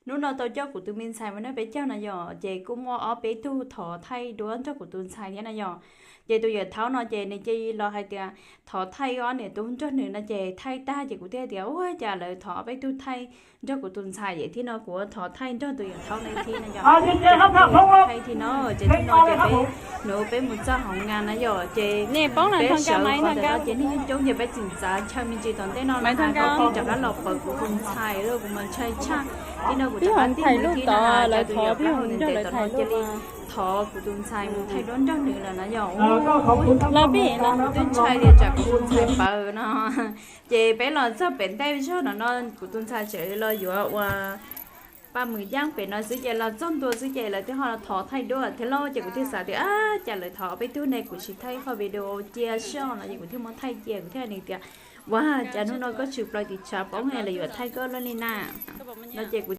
hnub no tau coj kuv tus me ntxhais mus noj peb caug no yom, ces kuj muaj ob peb tug thov thaij duab nrog kuv tus ntxhais thiab no yom. Ces tus yawm thaub no ces nws cia li los hais tias thov thaij ob niam tub nrog nws no ces thaij tag ces kuv thiaj tias ua cas lawv thov ob peb tug thaij nrog kuv tus ntxhais ces thiab no kuv thov thaij nrog tus yawm thaub no thiab no yom. Ces kuv thiaj thaij thiab no ces thiab no ces peb, nws peb mus txog hauv ngas na yom, ces peb sawv qhov ntawm no ces neeg coob ces peb tsis txav ntshaw me ntsis tom ntej no na, kuv thiaj rov qab los pom kuv tus ntxhais lawm kuv mas ntshai tshaj. Thiab no kuv rov qab tig mus ib thib no na, cas tus yawm thaub hauv ntawm tom no cia li thov kuv tus ntxhais mus thaij duab nrog nws lawm na yom. Ua, kuv twb ntshai li tsam kuv tus ntxhais pawv no. Ces peb los txog pem ntej zog no no kuv tus ntxhais tseem los yuav ua paj mws yaj pem no xwb ces los txog ntua xwb ces lawv thiaj ho thov thaij duab thiab lauj. Ces kuv thiaj xav tias ab cas lawv thov peb tug ne kuv tsis thaij qhov video cia soj no ces kuv thiaj muab thaij cia, kuv thiaj hais nws tias ua cas hnub no koj tshwm plaws tim tshav poob lawv yuav thaij koj luaj li na no ces kuv